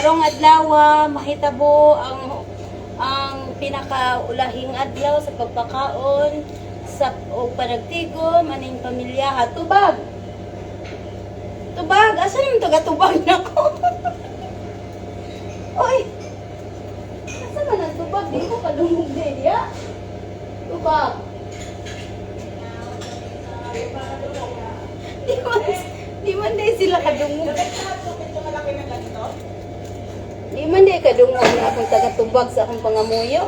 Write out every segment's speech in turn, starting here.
Karong adlaw mahitabo ang pinakaulahing adlaw sa pagpakaon sa og panagtigom aning pamilya ha. Tubag. Tubag, asa naman to gatubag nako? Oy. Asa man ang tubag? Di ko kadungog di ya. Tubag. Di man di sila kadungog. Di man di kadungog ang akong tagatubag sa akong pangamuyo.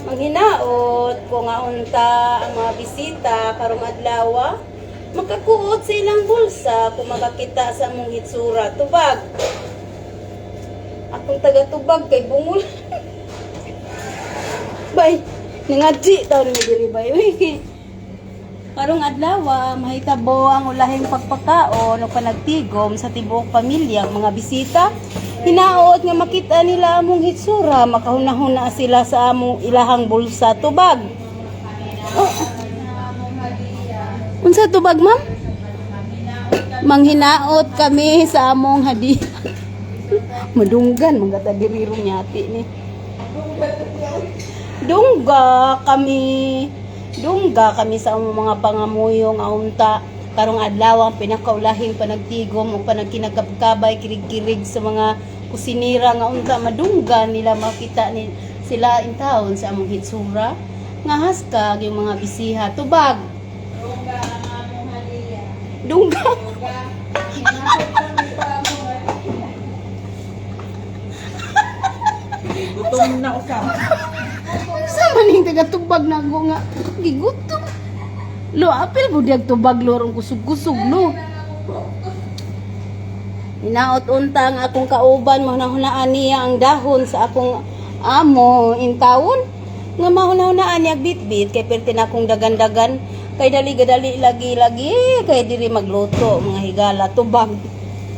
Manghinaot ko nga unta ang mga bisita karong adlaw makakuot sa ilang bulsa kung makakita sa among hitsura. Tubag. Akong tagatubag kay bungol. Bay, nangadji taon mi diri, bay. Uy, karong adlaw mahitabo ang ulahing pagpakaon o panagtigom sa tibuok pamilya ang mga bisita. Hinaot nga makita nila among hitsura, makahuna-huna sila sa among ilahang bulsa. Tubag. Oh. Unsa tubag, ma'am? Manghinaot kami sa among hadiah. Madunggan, mga diri nyati ni. Dungga kami. Dungga kami sa among mga pangamuyo nga unta karong adlaw ang pinakaulahing panagtigom o panagkinagkabkabay kirig-kirig sa mga kusinira nga unta madungga nila makita ni sila intawon sa among hitsura nga haskag yung mga bisiha. Tubag. Dungga ang among hadiya. Dungga. Dungga. Hinahot kami sa among hadiya. Gutom na usap. Sa maning tagatubag na ako nga gigutom. Lo, apil mo diag tubag lo aron kusog-kusog lo. Hinaot unta ang akong kauban mahunahunaan niya ang dahon sa akong amo intawon nga mahunahunaan niya bitbit kay perti na akong dagan-dagan kay dali gadali lagi-lagi kay diri magluto, mga higala. Tubag.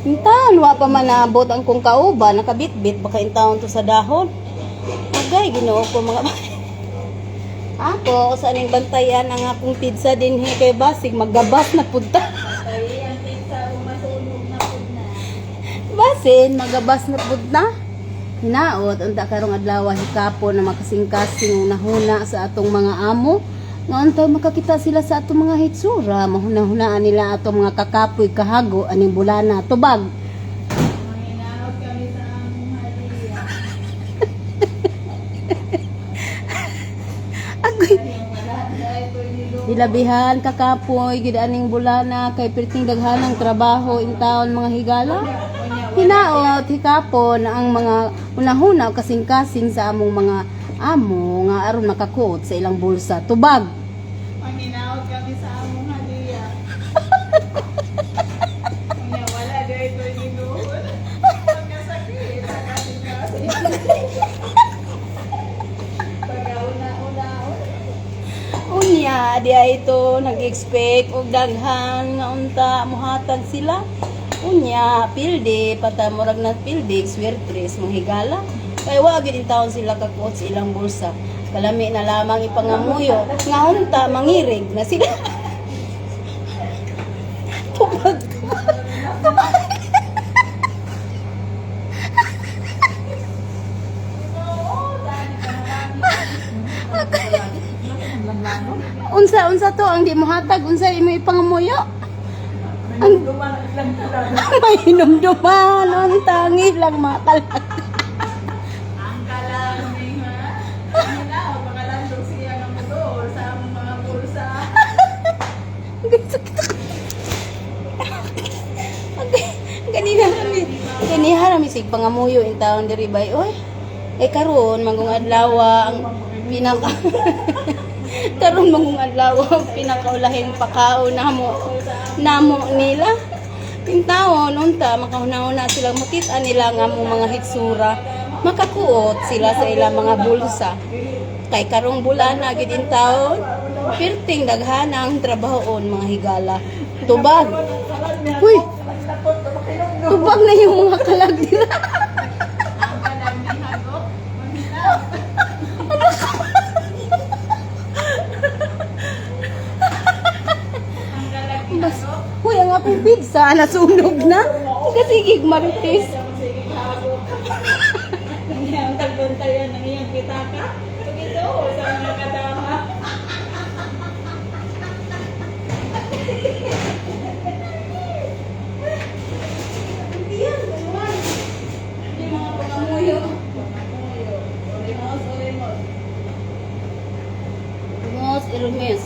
Intaon wa pa man naabot ang kong kauban, nakabitbit baka intawon to sa dahon. Agay, Ginoo ko, mga ako sa aning bantayan ang akong pizza dinhi kay basig magabas na punta. Ay, ang pizza masunog na pud na. Basin, magabas na pud na. Hinaot, unta karong adlaw hikapon na makasing-kasing nahuna sa atong mga amo. Nga unta makakita sila sa atong mga hitsura, mahuna-hunaan nila atong mga kakapoy kahago aning bulana. Tubag. Manghinaot kami sa among hadiya. Agoy. Wala dahil ko nilunod. Hilabihan kakapoy gid aning bulana kay perting daghanang trabaho in taon, mga higala. Hinaot hikapon ang mga unahuna o kasing-kasing sa among mga amo nga aron makakuot sa ilang bulsa. Tubag. Manghinaot kami sa among hadiya. Unya wala dahil ko nilunod. Pagkasakit sa kasing-kasing. Pagkauna-una. Unya, di ay ito nag-expect og daghan nga unta muhatag sila. Unya, pildi pata murag na pildi swertres, mga higala. Kay wa gyud taon sila kakuot sa ilang bulsa. Kalami na lamang ipangamuyo nga unta mangirig na sila. Tubag, tubag, tubag. Unsa unsa to ang di mohatag? Unsa imo ipangamuyo? Ang may hinumduman unta ang ilang mga kalag. Ang kalaming ha. Manghinaot, makalandong siya ng motor sa among mga bulsa. Ganina kami. Ganiha rami sig pangamuyo in taon diri, bay oy. Eh karon manggong adlaw ang pinaka karon manggong adlaw ang pinakaulahin pakaon namo namo nila. Intawon unta makahuna-huna sila makita nila nga among mga hitsura, makakuot sila sa ilang mga bulsa. Kay karong bulana gid in taon, perting daghanang trabahoon, mga higala. Tubag. Uy, tubag na yung mga kalag nila. Ang kalaming hagok. Manghinaot. Ang kalaming Bas, hagok. uy, ang akong pizza nasunog na. Kasi gig marites. Bantayan ang iyang pitaka. Pagito sa mga kadama. Hindi yan, dalawa. Yung mga pangamuyo. Pangamuyo. Orimos, orimos. Mos Hermes.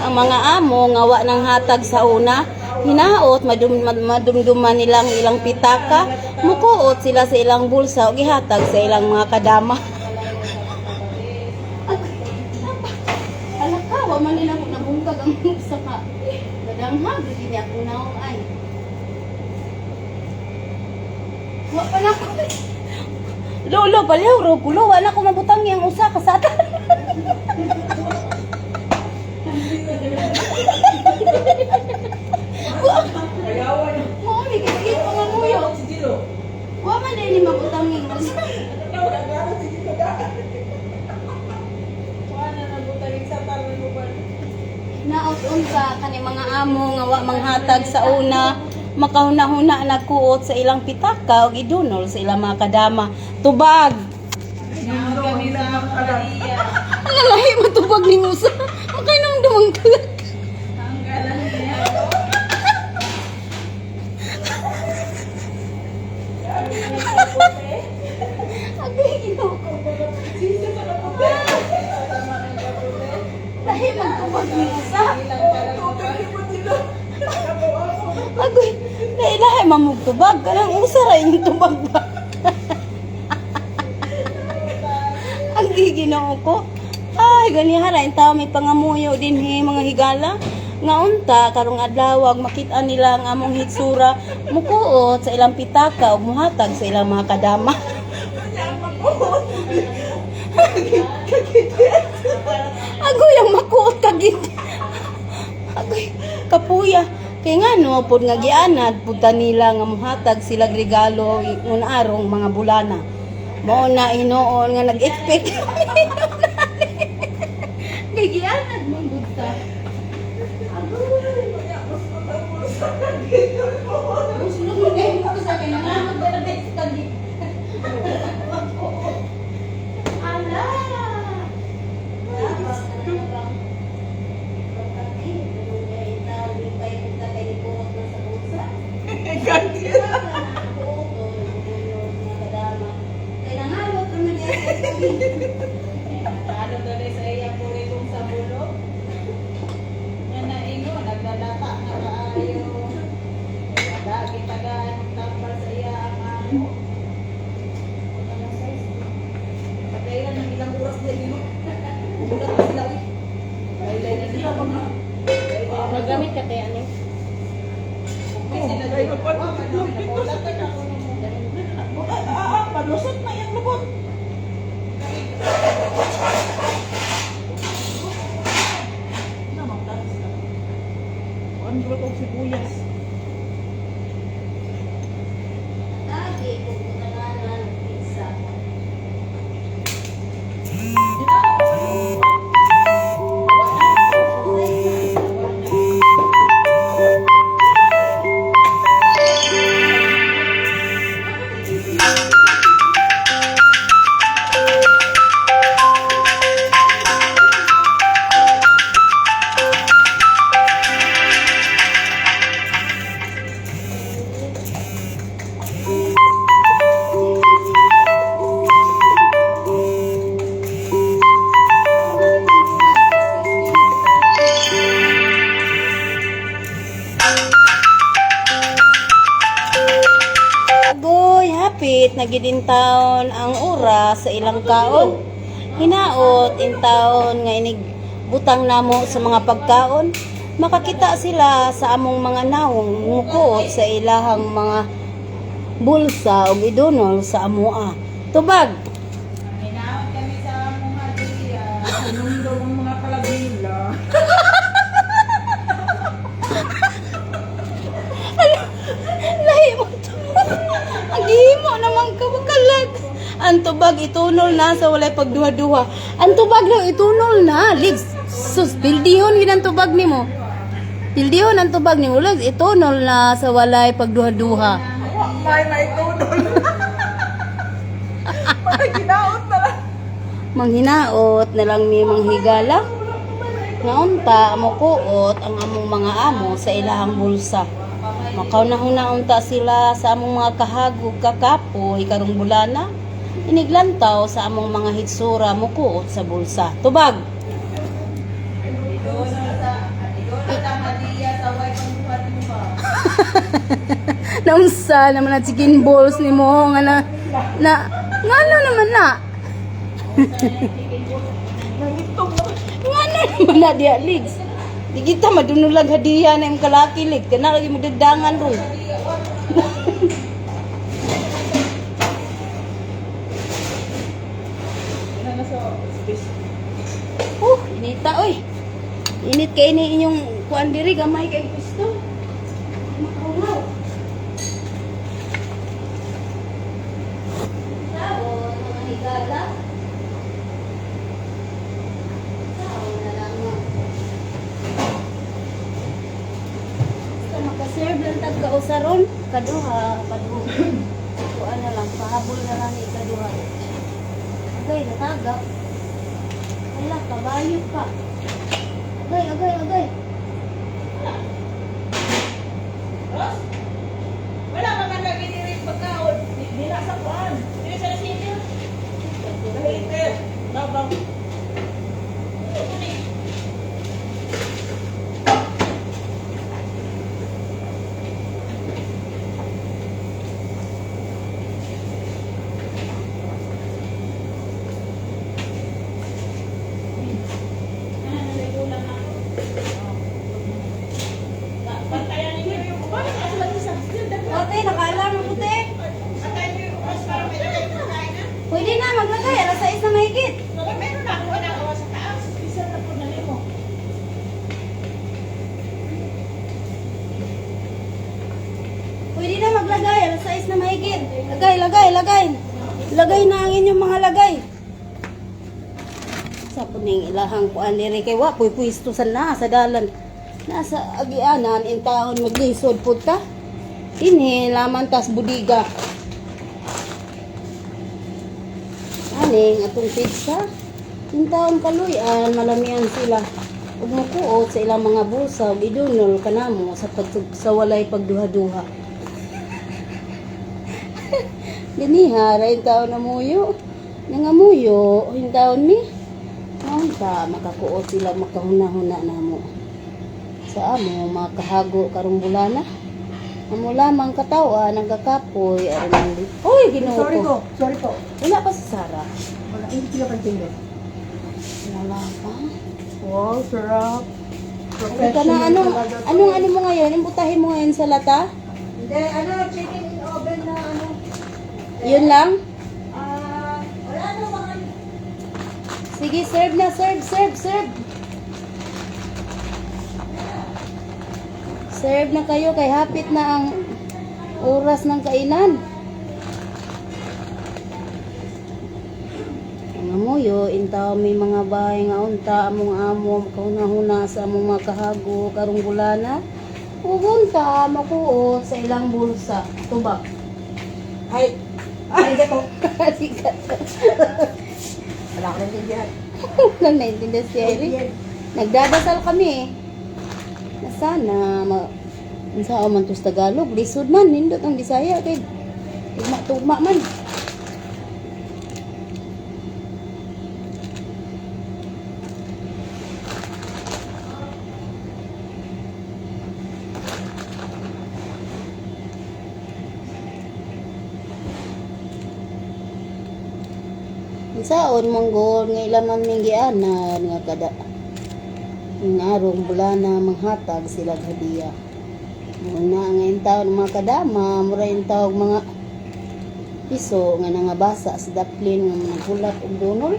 Ang mga amo nga wa nang hatag sa una, hinaot madumduman nilang ilang pitaka, mukuot sila sa ilang bulsa ug gihatag sa ilang mga kadama. Ala ka, wa man nila ko nabungkag ang usa ka. Gadanghag gyud ni akong naong ay. Wa pa na ko. Lolo, baliw ro kulo, wala ko mabutang yang usa ka sa Kayawan. Mao ni kay mga muyo. Si Jiro. Wa man din ni mabutang yung usa. Ano nagano si Jiro da? Kuha na nabutang sa talon mo ba? Naot unsa kani mga amo nga wa manghatag sa una, makahuna-huna nagkuot sa ilang pitaka ug idunol sa ilang mga kadama. Tubag. Hinaot kami sa Maria. Ang lalahi mo tubag ni usa. Makainong dumang kalag. Ang galang niya. Agay ginoo ko. Lahi magtubag ni usa. Agoy, lahi lahi mamugtubag kanang usa ra inyong tubag ba. Ang giginoo ko. Ay, ganiha ra tao may pangamuyo din he mga higala. Nga unta karong adlaw ag makita nila ang among hitsura mukuot sa ilang pitaka ug muhatag sa ilang mga kadama. Agoy ang makuot kagit. Agoy, kapuya. Kay nga no, pod nga gianad pud ta nila nga muhatag sila regalo ingon arong mga bulana. Mao na hinuon nga nag-expect. Kay gianad mong gud ta. Agoy. Gusto mo kayo mo sa akin, nanganod ba na sa kagit? Ala! Ano dali sa iya puritong sa bulog? Nga naingo, naglalata na kaayo. Wala, gitagaan ang tambal sa iya ang amo. Pagkailan ng ilang oras na ilo. Ulat na sila uy. Laylay na sila mga. Magamit ka tayo, ano? Okay sila Ay, dito. magpatulog dito sa Ah, malusot na yung lubot. Na, magtaas na. Ano ba itong sibuyas? Lagi, pupunta ng pizza. Agoy, hapit na gid in taon ang oras sa ilang kaon. Hinaot in taon nga inig butang namo sa mga pagkaon. Makakita sila sa among mga naong mukuot sa ilahang mga bulsa ug idunol sa amoa. Tubag. Hinaot kami sa among hadiya. Anong ang mga kalabila? Lahi mo to. Ang gihimo naman ka makalag. Ang tubag itunol na sa walay pagduha-duha. Ang tubag lang itunol na. Ligs. Sus, pildihon gid ang tubag nimo. Pildihon ang tubag nimo. Ligs, itunol na sa walay pagduha-duha. May may tunol. Patay Manghinaot na lang mi manghigala. Nga unta mokuot ang among mga amo sa ilahang bulsa. Makaunahuna unta sila sa among mga kahagog kakapoy karong bulana. Iniglantaw sa among mga hitsura mukuot sa bulsa. Tubag. Idono sa idono ta hadiya sa way pangbuhat mo ba. Naunsa naman na chicken balls ni mo nga na na ngano naman na. Ngano naman na diya ligs. Di kita madunulag hadiya na imong kalaki lig kana lagi mo dagdangan ron. Ano na sa space? Inita oy. Init kay ni inyong kuan diri gamay kay gusto. Makaungaw. Tao, mga higala. Tao na lang mo. Basta makaserve lang tag kausaron, kaduha, kaduha. Kuan na lang, pahabol na lang ni kaduha. Agay, natagak. Wala, kabayo pa. Agay, agay, agay. Ros? Wala pa man lagi diri pagkaon. Di na sa kuan. Dili sa city. Later. Babang. Bantayan ninyo yung bakit ka sila sa Ate, nakaalarm mo puti. Bantayan niyo yung oras para may lagay pagkain na. Pwede na, maglagay. Alas 6 na mahigit. Wala, meron na ako na ako sa taas. Isa na po na limo. Pwede na maglagay. Alas 6 na mahigit. Lagay, lagay, lagay. Lagay na ang inyong mga lagay. Sa puning ilahang kuan diri kay wa puy pwisto sa na sa dalan. Nasa agianan in taon maglisod pud ta. Dinhi laman tas budiga. Aning atong pizza. In taon kaluyan malamian sila. Ug mukuot sa ilang mga bulsa ug idunol kanamo sa pag sa walay pagduha-duha. Ganiha, ra in taon namuyo. Nangamuyo, in taon mi. Unta makakuot sila makahuna-huna namo. Sa amo makahago karong bulana. Amo lamang katawa nagkakapoy aron ang Oy, Ginoo Sorry ko. ko, sorry po. Wala pa si Sarah. Wala, hindi sila pagtindo. Wala pa. Wow, sarap. Sabi ka na, anong, anong ano mo ngayon? Imbutahin mo ngayon sa lata? Hindi, ano, chicken in oven na ano. Yun lang? Ah, wala na mga Sige, serve na, serve, serve, serve. Serve na kayo kay hapit na ang oras ng kainan. Ang amoyo, intaw may mga bahay nga unta, among amo, kahuna-huna sa among mga kahago, karong bulana. Ug unta, makuot sa ilang bulsa. Tubak. Ay, ay, hindi po. Arigato. Wala akong naintindihan. Walang naintindihan si Eric. Nagdadasal kami eh. Na sana, ma unsa man to sa Tagalog, lisod man, nindot ang Bisaya kay tugma-tugma man. Unsaon manggol nga ilaman ming gianan nga kada ngarong bulana manghatag sila og hadiya. Muna nga intaon mga kadama, mura intawog mga piso nga nangabasa sa daplin nga naghulap og dunol.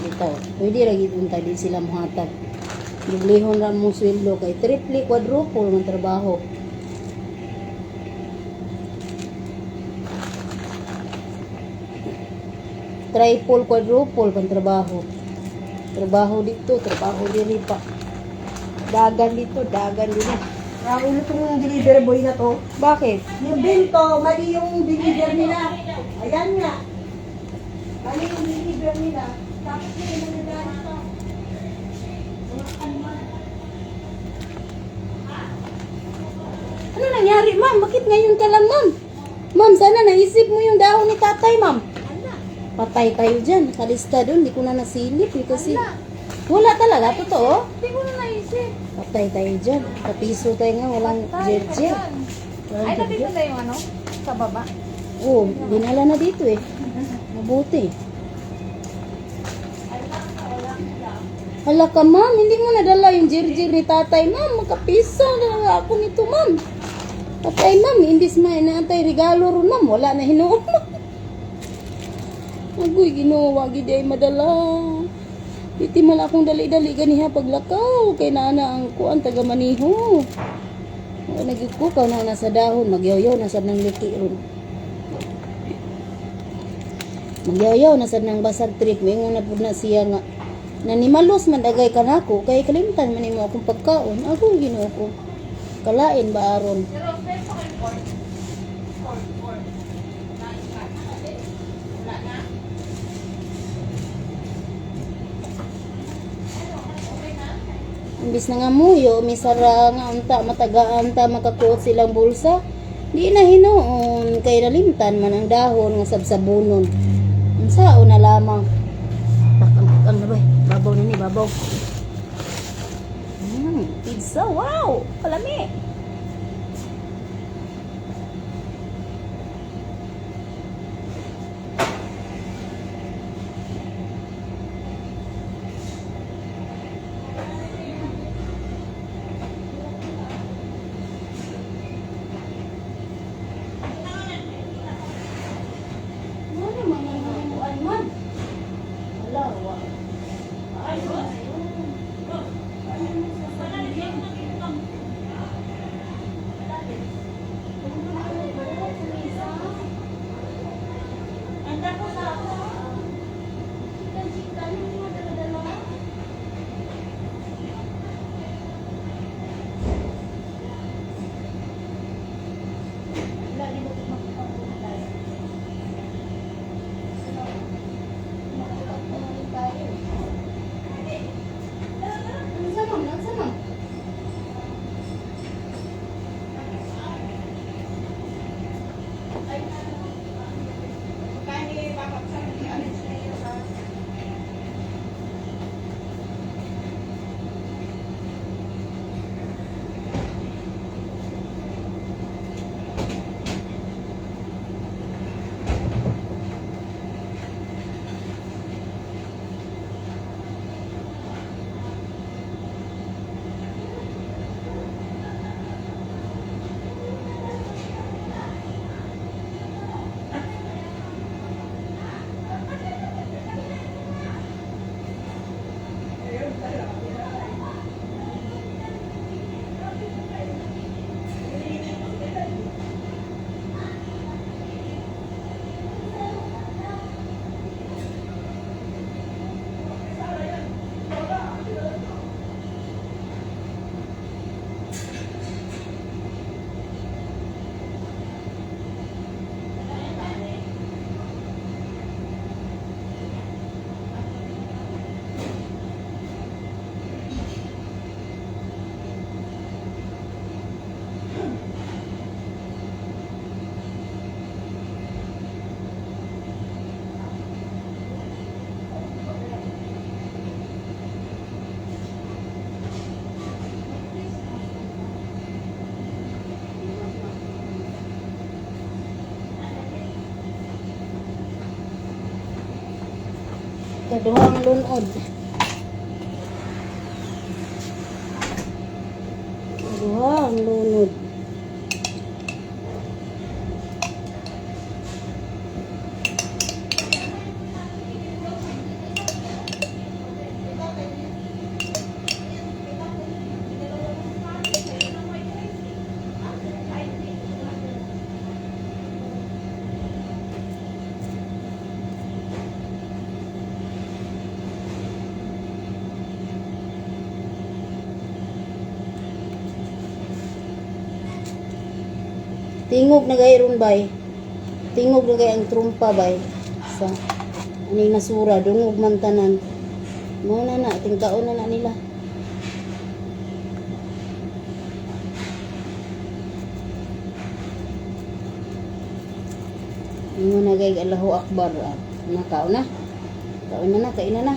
Bitaw, pwede ra gid unta di sila mohatag. Dublihon ra mong sweldo kay triple quadruple man trabaho. Triple quadruple pang trabaho. Trabaho dito, trabaho diri pa. Dagan dito, dagan dito. Naulo tong delivery boy na to. Bakit? Yung binto, mali yung deliver nila. Ayan nga. Mali yung deliver nila. Tapos may nagagalit pa. Mga kalma. Ano nangyari, ma'am? Bakit ngayon ka lang, ma'am? Ma'am, sana naisip mo yung dahon ni tatay, ma'am. Patay tayo dyan. Nakalista doon. Hindi ko na nasilip eh, kasi... Wala talaga. Totoo. Hindi ko na naisip. Patay tayo dyan. Kapiso tayo nga. Walang Tayo pa jerjer. dyan. Walang Ay, nandito jerjer. na yung ano? Sa baba. Oo, dinala na dito eh. Mabuti. Hala ka, ma'am. Hindi mo nadala yung jirjir ni tatay, ma'am. Magkapiso na ako nito, ma'am. Patay, ma'am. Imbis ma inaantay regalo ron, ma'am. Wala na hinuon, ma'am. Agoy, Ginoo, wagi di ay madala. Iti man akong dali-dali ganiha paglakaw. Kay naana ang kuan taga maniho. Wala nagikukaw na nasa dahon. Magyoyo na sad ng liki ron. Magyayaw na sad nang basag trip, moingon na pud na siya nga nanimalos man dagay kanako kay kalimtan man nimo akong pagkaon. Ako Ginoo ko. Kalain ba aron? Pero, meron pa kayong corn? Corn, corn. Nine, five. Wala na? Imbis na nga muyo, misara nga unta matagaan ta makakuot silang bulsa. Di na hinuon kay nalimtan man ang dahon nga sabsabunon. Unsaon na lamang. Takang takang na bay. Babaw na ni babaw. Pizza, wow! Kalami. Ano man ang hinuan man? Wala, wa. Ano sa ma'am? Ano sa ma'am? Kaduhang lunod. Kaduhang lunod. Tingog na gay ron bay. Tingog na gay ang trumpa bay. Sa aning nasura dungog man tanan. Mao na na tingkaon na na nila. Ingon na gay Allahu Akbar. Ah. Na kaon na. Kaon na na, kain na na.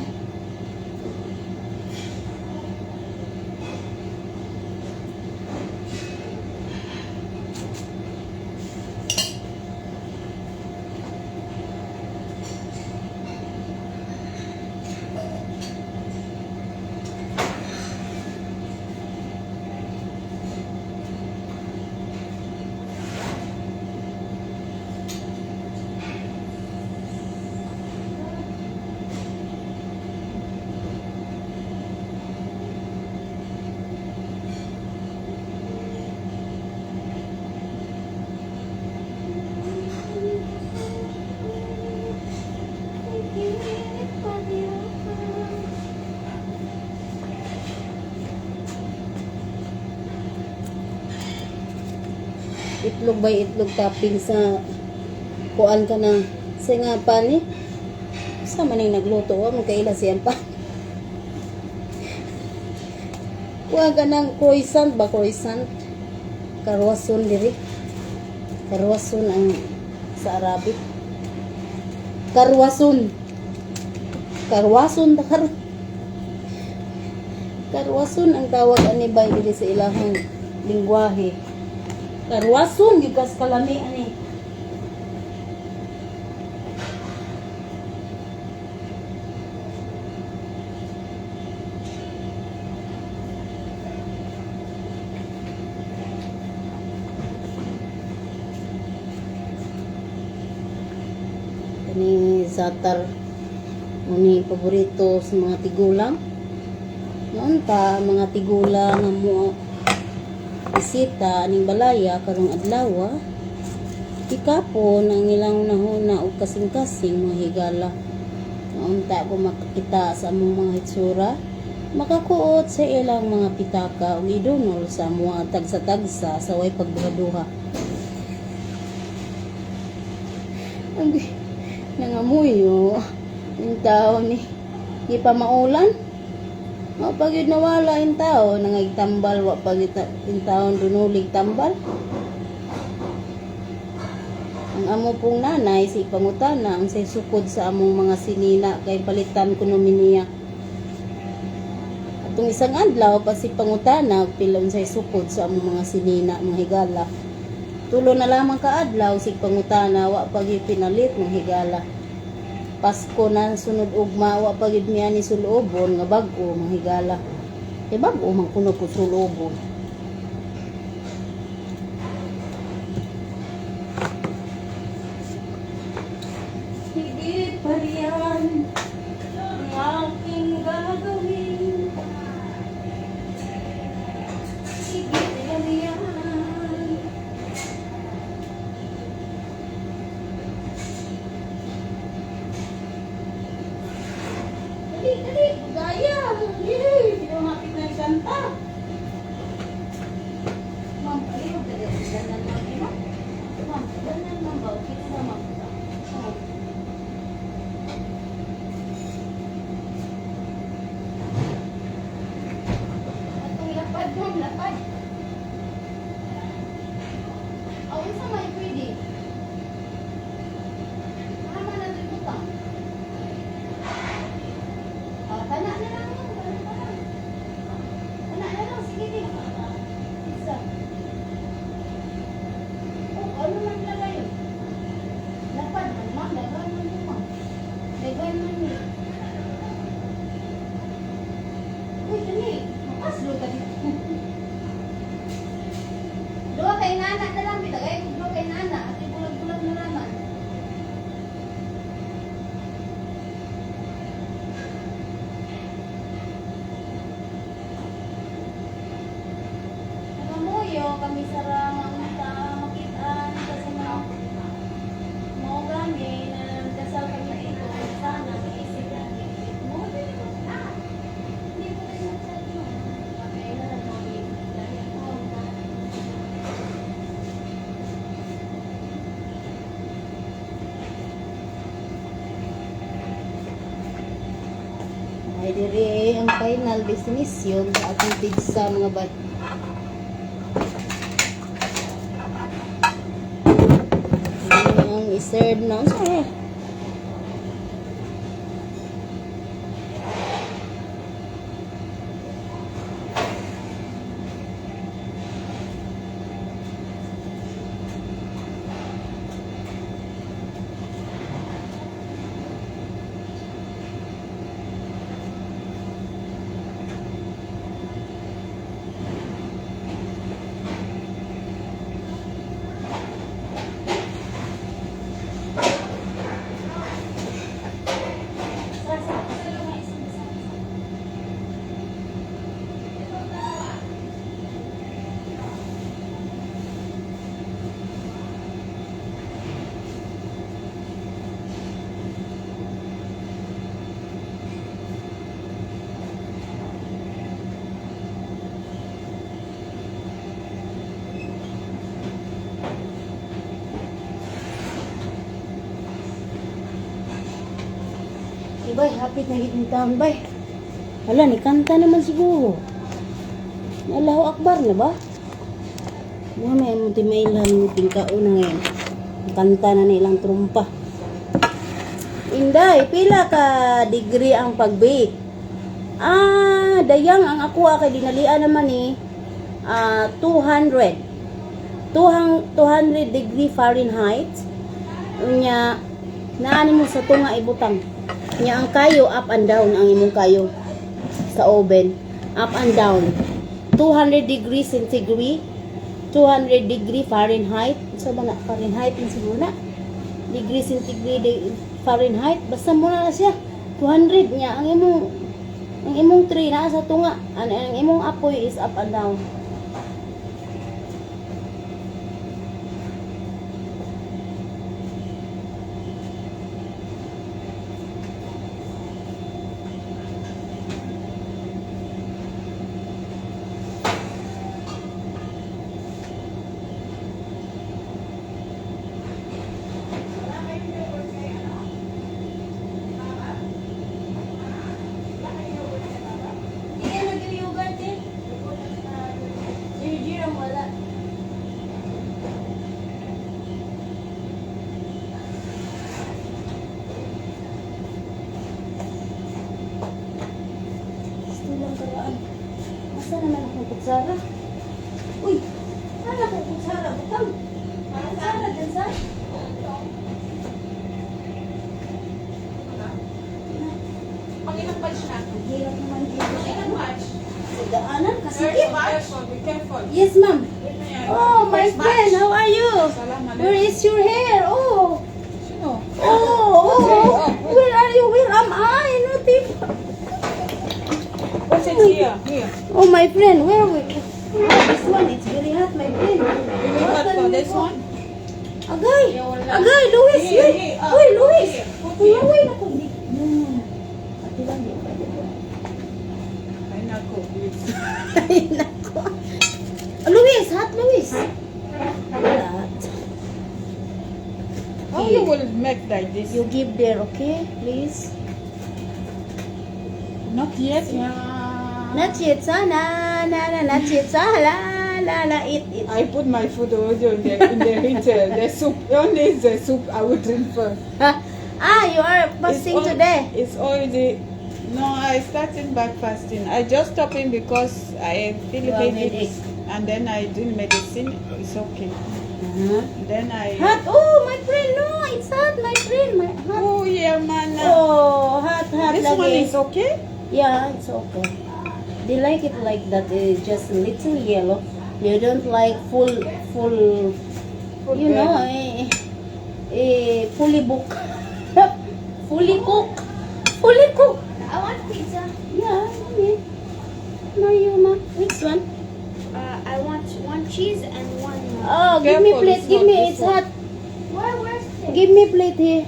Itlog by itlog topping sa kuan ka na sa nga pa ni sa maning nagluto wa man kaila siyan pa kuan ka ng croissant ba, croissant, karwason diri, karwason ang sa Arabic, karwason, karwason ta karwason ang tawag ani bay diri sa ilahang lingwahe. Karwason gyud kas kalami ani. Kani zatar ni paborito sa mga tigulang. Noon pa mga tigulang nga mo bisita aning balaya karong adlaw, gikapon ang ilang nahuna og kasing-kasing mga higala. Naunta ko makakita sa among mga hitsura, makakuot sa ilang mga pitaka ug idunol sa mga tagsa-tagsa sa way pagduha-duha. Ang nangamuyo yung tao ni di pa maulan. Wa pa gyud nawala yung tao nangagtambal, wa pa gyud yung tao dunulig tambal. Ang amo pong nanay si pangutana ang say sukod sa among mga sinina kay palitan kuno mi niya. Atong isang adlaw pa si pangutana pila unsay sukod sa among mga sinina, mga higala. Tulo na lamang ka adlaw si pangutana wa pa gyud pinalit, mga higala. Pasko na sunod ugma wa pa gyud miya ni sulobon nga bag-o, mga higala. Kay bag-o man kuno ko sulobon. Higit pa riyan ang aking gagawin. Higit pa riyan. Dali, dali, gaya. Yay, pinumapit na yung kanta. Ma'am, ayaw, dali. Danan, ma'am. Ma'am, ma'am, danan, ma'am. Ba? Okay na, ma'am. Oh. Atong lapad, ma'am, lapad. Oh, unsa may pwede? Tama na ito butang. Oh, tana na lang, ma'am. Tana na lang. Tana na lang. Sige, di. Isa. Oh, ano man lagay yun? Lapad man, ma'am. Daghan man mo, ma'am. Daghan man ni. Uy, kani. Makaslo ka dito. Duha kay nana na lang. Bitagay ko duha kay nana. At bulag-bulag na naman. Nagamuyo kami sa ramang ta makitaan kasi mga mao gani na dasal kami dito. Sana maisip na mo. Hindi ko rin mag-chat mo. Okay na lang mo. Ay dire ang final destination sa atong pizza, mga bay. Ang i-serve na. Unsa eh? Ibay, hapit na gid ni taon, bay. Wala, ni kanta naman siguro. Allahu Akbar na ba? Mga may among timailan tingkao na ngayon. Kanta na nilang trumpa. Inday, pila ka degree ang pag-bake? Ah, dayang ang ako kay dinalian naman ni 200. 200 degree Fahrenheit. Unya, naani mo sa tunga ibutang. Nya ang kayo up and down ang imong kayo sa oven. Up and down. 200 degree centigrade, 200 degree Fahrenheit. Sa ba na Fahrenheit na siguro na? Degree centigrade Fahrenheit basta mo na siya. 200 nya ang imong tray naa sa tunga. Ang imong apoy is up and down. Hindi nag-yogurt eh. Sir ang wala. Gusto lang karaan. Asa naman akong kutsara? Uy! Saan akong kutsara? Butang! Kutsara dyan sa? Pang-ilang batch na? Ang hirap naman dito sa Pang-ilang batch? Sa daanan kasi. First batch. Be careful. Yes, ma'am. Oh, my First batch. friend, how are you? Salam alaikum. Where is your hair? Oh, Sino? oh. Where are you? Where am I? Nothing. What's it here? Here. Oh, my friend, where we? Oh, this one, it's very hot, my friend. You What got can for we this do? one? Agay! Yeah, wala. Agay, Luis! Here, Uy, here, Uy, Luis! put here, put Uy, here. uy, naku, no, no, no. Ate lang, di pa, di pa. Ay, nako. Ay, nako. Luis, hot Luis. Hot. How you will make like this? You give there, okay? Please. Not yet. Yeah. Not yet, sana. Na, na, not yet, sana. La, la, la, eat, eat. I put my food already in the heater. The soup, only the soup I will drink first. Ah, you are fasting today. It's already. No, I started back fasting. I just stopping because I feel You have headache, headache. and then I do medicine. It's okay. Then I. Hot. Oh, my friend, no, it's hot, my friend. My hot. Oh yeah, man. Oh, hot, hot. This lagi. one is okay. Yeah, it's okay. They like it like that. It's just little yellow. They don't like full, full, Full you know, belly. fully book, fully cook, fully cook. I want pizza. Yeah, mommy. No, you ma. Which one? I want one cheese and one. Oh, give me Careful, plate. it's Give not me. this It's one. hot. Where's it? Give me plate here.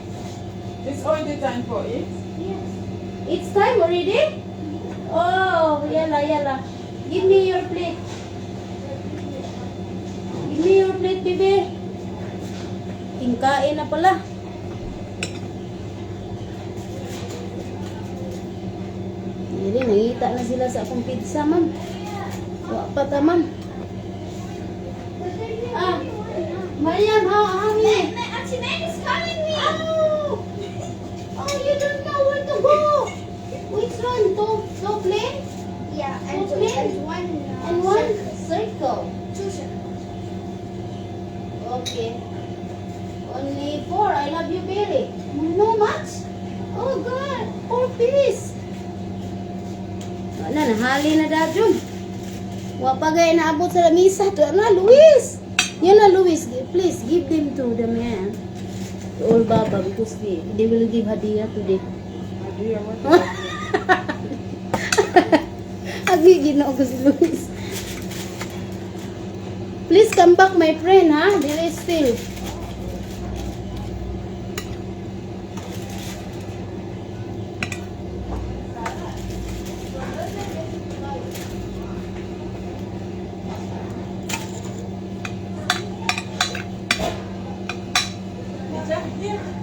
It's already time for it. Yes. It's time already. Oh, yalla yalla. Give me your plate. Give me your plate, baby. Tingkain na pala. Nangita na sila sa akong pizza, ma'am. Wa pa ta, ma'am. Ah, Mariam, how many? Auntie Meg is calling me. Oh! Oh, you don't know where to go. Which one? Two plane Yeah, and, Two planes? and one and one circle. Circle. Two circles. Okay. Only four. I love you, Billy. No much? Oh, God. Four piece. Wala, nahali na dajon. Wa pa gay naabot sa lamisa. Tuwa na, Luis. Yun na, Luis. Please, give them to the man. To all Baba because they will give hadiah today. Hadiah, what? Agi, Ginoo ko si Luis. Please come back, my friend, ha? There is still.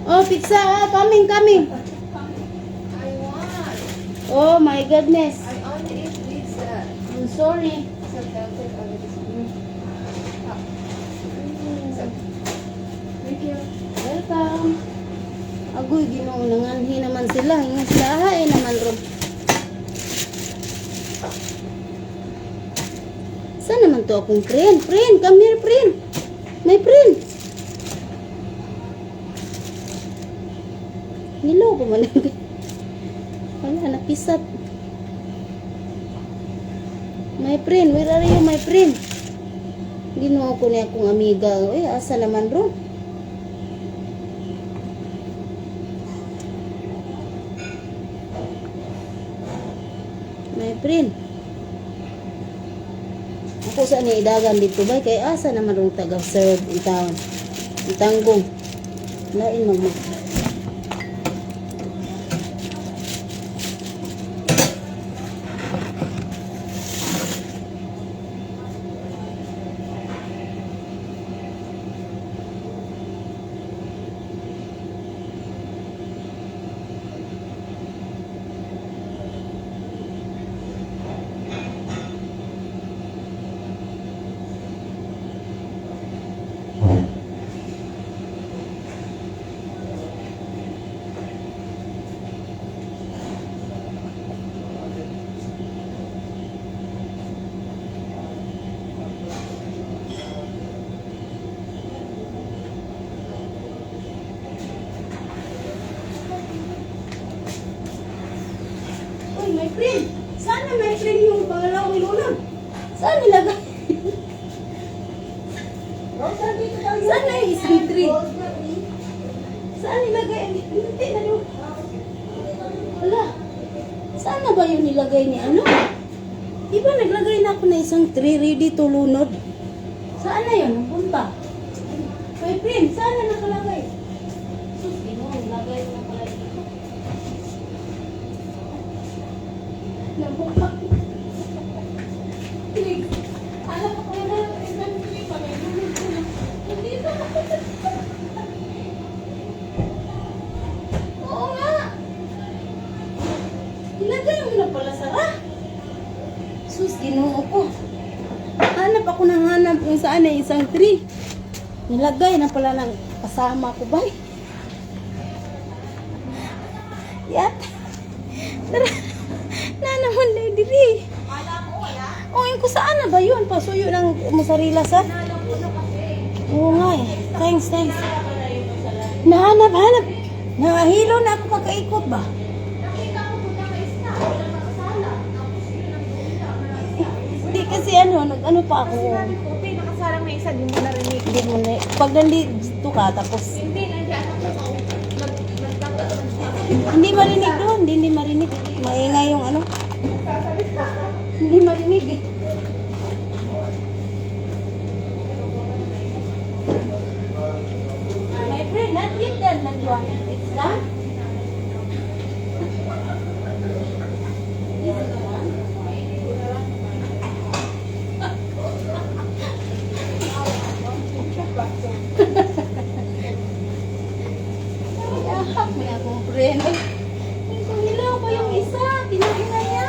Oh, pizza. Ah, coming, coming. I want. Oh, my goodness. I only eat pizza. I'm sorry. So I'll take only this one. Thank you. Welcome. Agoy, Ginoo, nanganhi naman sila. Ingon sila, ah, eh naman ron. Saan naman to akong friend? Friend, come here, friend. My friend. Nilo pa man. Wala, napisat. My friend, where are you, my friend? Ginoo ko niya akong amiga. Eh, asa naman ron? My friend. Ako sa ni idagan dito ba kay asa naman rong taga-serve in town. Ang tanggong. Lain mag mag. Uy, my friend. Sana, my friend, yung pangalawang lunod. Saan nilagay? Saan na yung isang tree? Saan nilagay? Hindi na yung. Wala. Saan na ba yung nilagay ni ano? Di ba naglagay na ako na isang tree ready to lunod? Saan na yun? Napunta? My friend, saan na nakalagay? Sus, Ginoo, nilagay ko na pala dito. Nabuka. Please. Alam ko na, isang tree pa. May lunod ko na. Hindi na. Oo nga. Ilagay mo na pala, Sarah. Sus, Ginoo ko. Hanap ako ng hanap kung saan ay isang tree. Nilagay na pala ng kasama ko ba? Yat. Tara. Na naman na diri. Oh, yung kung saan na ba yun? Pasuyo ng mozzarella sa? Oo nga eh. Thanks, thanks. Nahanap, hanap. Nahilo na ako pagkaikot ba? Nakita ko doon naka-isa. Wala nakasala. Tapos yun ang doon na. Hindi kasi ano, nag-ano pa ako. Sinabi ko, "Te, nakasalang na isa, di mo narinig." Hindi mo na, pag nandito ka, tapos Hindi, nandiyan ako. Nagtataas. Hindi marinig doon, hindi marinig. Maingay yung ano. Hindi marinig eh. My friend, not yet done, that one. It's done? Is it done? Iyahak may akong friend. Ay, kung hilaw pa yung isa, kinain na niya.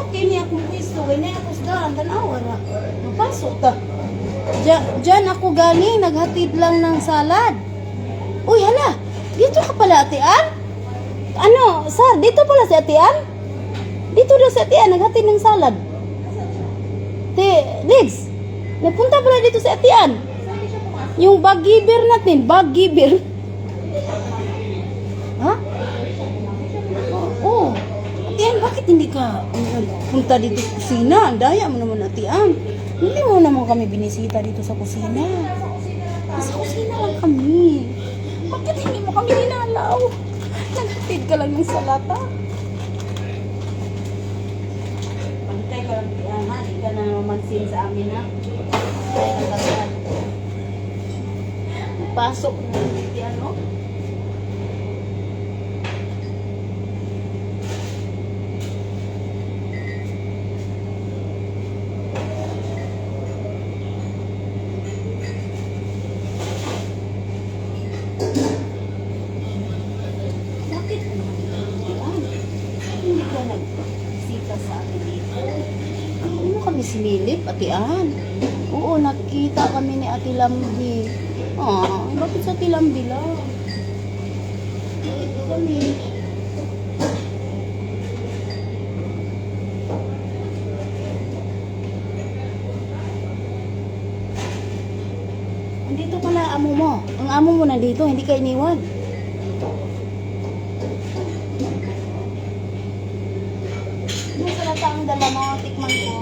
Okay niya akong pwesto, kay na ako sa tanawa ra. Mapasok ta. Diyan ako galing, naghatid lang ng salad. Uy, hala, dito ka pala, Ate Ann? Ano, sir, dito pala si Ate Ann? Dito daw si Ate Ann, naghatid ng salad. Te, Diggs, nagpunta pala dito si Ate Ann. Yung bag giver natin, bag giver. Ha? Oo. Ate Ann, bakit hindi ka nagpunta dito sa kusina? Ang daya mo naman, Ate Ann. Hindi mo naman kami binisita dito sa kusina. Nasa kusina lang kami. Bakit hindi mo kami dinalaw? Naghatid ka lang ng salata. Pantay ka lang, Ate Ann, ha? Hindi ka na mamansin sa amin, ha? Pantay ka lang, Ate Ann. Pasok na, Ate Ann, oh. Bakit naman Ate Ann? Hindi ka nagsita sa amin dito. Hindi mo kami sinilip, Ate Ann. Oo, nakita kami ni Ate Lambi. Ah, bakit sa Ate Lambi lang? Bakit kami? Andito pala amo mo. Ang amo mo nandito, hindi ka iniwan. Yung salata ang dala mo, tikman ko.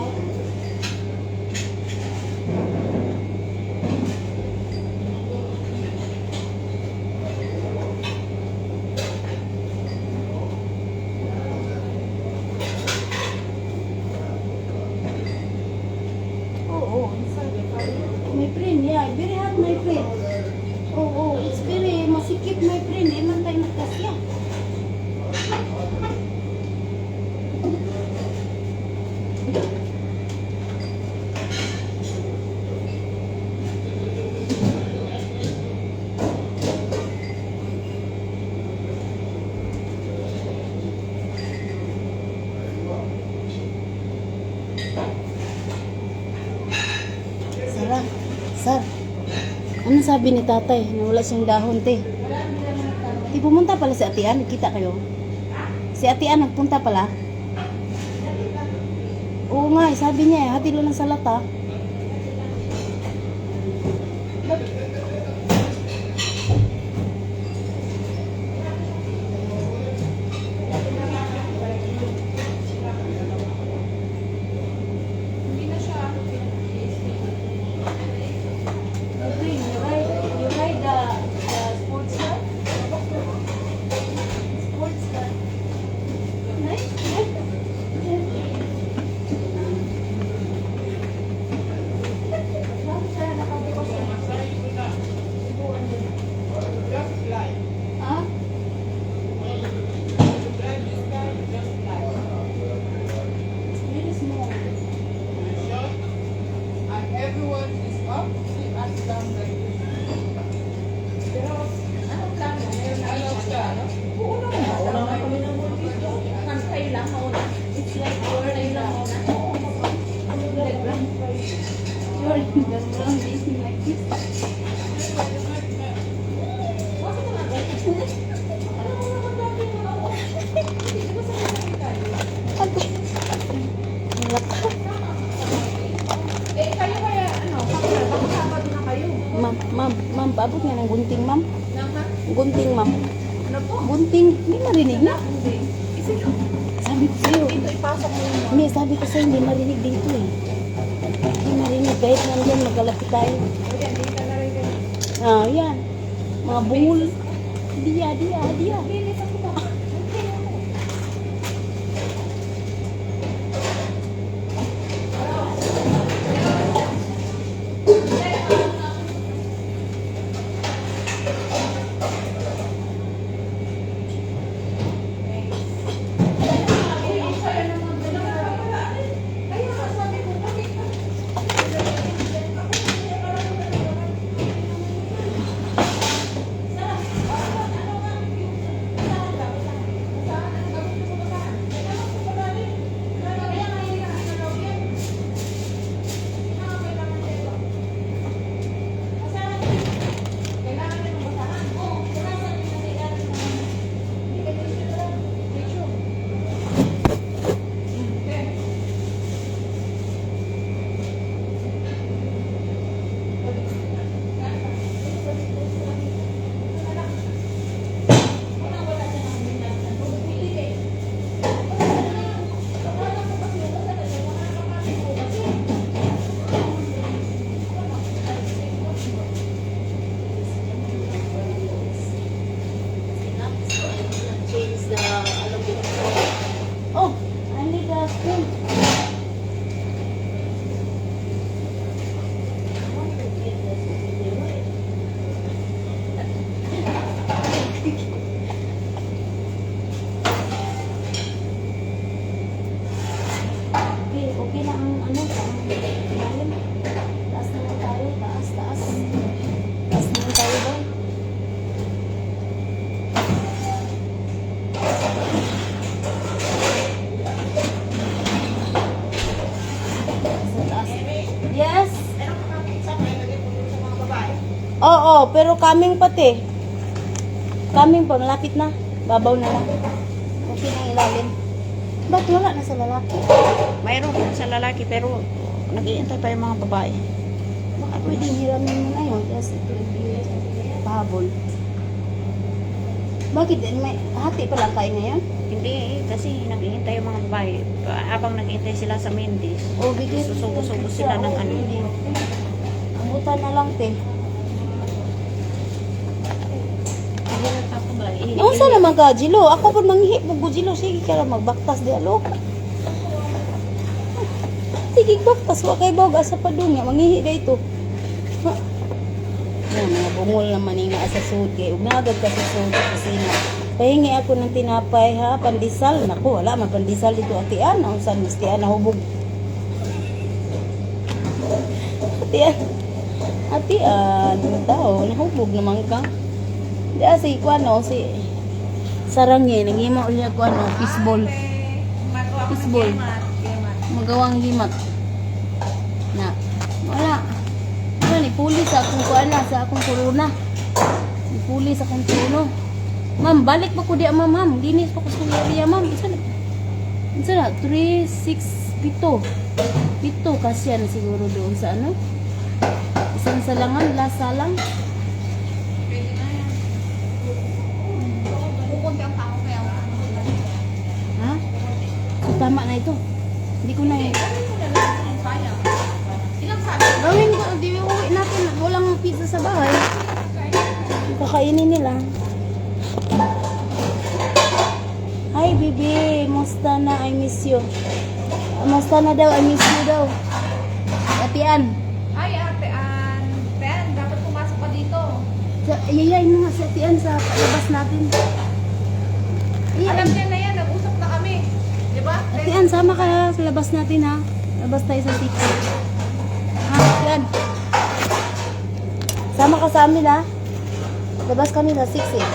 Oo. My friend, yeah. Very hot, my friend. Oo, it's very masikip, my friend. Di man tayo magkasya. Sara, sir. Ano sabi ni tatay? Na wala siyang dahon, te. Di pumunta pala si Ate Ann. Nagkita kayo? Si Ate Ann nagpunta pala? Oo nga, eh, sabi niya eh. Hati lang ng salata. Hindi na siya pinag-i-stay. Okay, you ride the sports car? Sports car. Nice. Bakit siya nakabukas siya? Just fly. Ah? To drive this car, you just fly. It's very small. You short, and everyone is up, she acts down like this. Pero anong plano? Meron na Ano kayo siya? ano? Oo naman. Mauna nga kami ng dito. Kami kayo lang mauna. It's like our kayo lang mauna. Oo. The ground. You're in the ground, this like this. Bakit naman ganyan? Alam mo naman dati yung mga Hindi, di ba sabay-sabay tayo? Ate. Wala ka. Eh, kayo kaya, ano, baka baka Sabado na kayo. Ma'am, ma'am, ma'am, paabot nga ng gunting, ma'am. Nang ha? Gunting, ma'am. Ano po? Gunting. Hindi marinig na. Hindi. Isip Sabi ko sa'yo. dito ipasok mo yung Hindi, sabi ko sa'yo, hindi marinig dito eh. Hindi marinig. Kahit nandyan, magkalapit tayo. Ayan, dito na rin kayo. Ah, yan. Mga bungol. Diya, diya, diya. Bilis ako ba? Okay ako. Kaya nga sabi ko, bakit Oo, pero coming pati. Coming pa, malapit na. Babaw na lang. Okay na ilalim. Ba't wala na sa lalaki? Mayroon sa lalaki pero nag-iintay pa yung mga babae. Baka pwedeng hiramin mo na yun. Tapos ito, pahabol. Bakit? May hati pa lang kayo ngayon? Hindi eh, kasi nag-iintay yung mga babae. Habang nag-iintay sila sa main dish, O, bigyan. susubo-subo sila ng ano. Abutan na lang, te. Ako ba? Eh, Unsa naman ka, Jilo? Ako po manghi po ko, Jilo. Sige ka lang magbaktas di alo. Sige, baktas. Wa kay bawg asa pa dun nga. Manghihi da ito. Ha? Yan, mga bungol naman yung naa sa sud. Kay umagad ka sa sud sa kusina. Pahingi ako ng tinapay ha, pandesal. Naku, wala man pandesal dito atian. Unsa ni tian na hubog. Atian. Atian, tao, nahubog naman ka. Di ah, si kuano si Sarangye nangimo ulit ko ano, fishball. Fishball. Magawang gimat. Na. Wala. Wala ni puli sa akong kuan na, sa akong corona. Ni puli sa akong trono. Ma'am, balik pa ko di ma'am, ma'am. Linis pa ko sa area, ma'am. Isa na. Isa na, 3, 6, 7. Pito kasya na siguro doon sa ano. Isang salangan, last salang. Pwede na yan. Kukunti ang tao kaya wala. Ha? So, tama na ito. Hindi ko na eh. Gawin mo na lang kung kaya. Ilang sabi? Gawin ko, di uwi natin. Walang pizza sa bahay. Kakainin nila. Hi, baby. Musta na? I miss you. Musta na daw? I miss you daw. Atian. Ay, Ate Ann. Ten, dapat pumasok ka dito. Sa, yayain mo nga si Atian sa palabas natin. Alam Iyain. niya na yan, nag-usap na kami. Di ba? Ten? Atian, sama ka sa labas natin ha. Labas tayo sa 6. Ha, Atian. Sama ka sa amin ha. Labas kami sa 6 eh.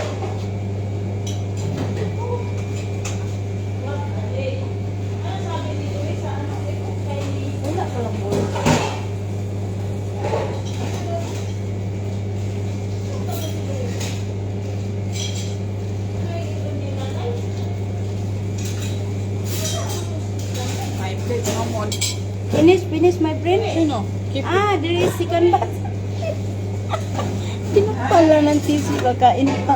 Wala palang bulo. My plate, no more. Finish, finish my friend. No, keep Ah, there is second batch. Tinapala ng tissue, kakain pa.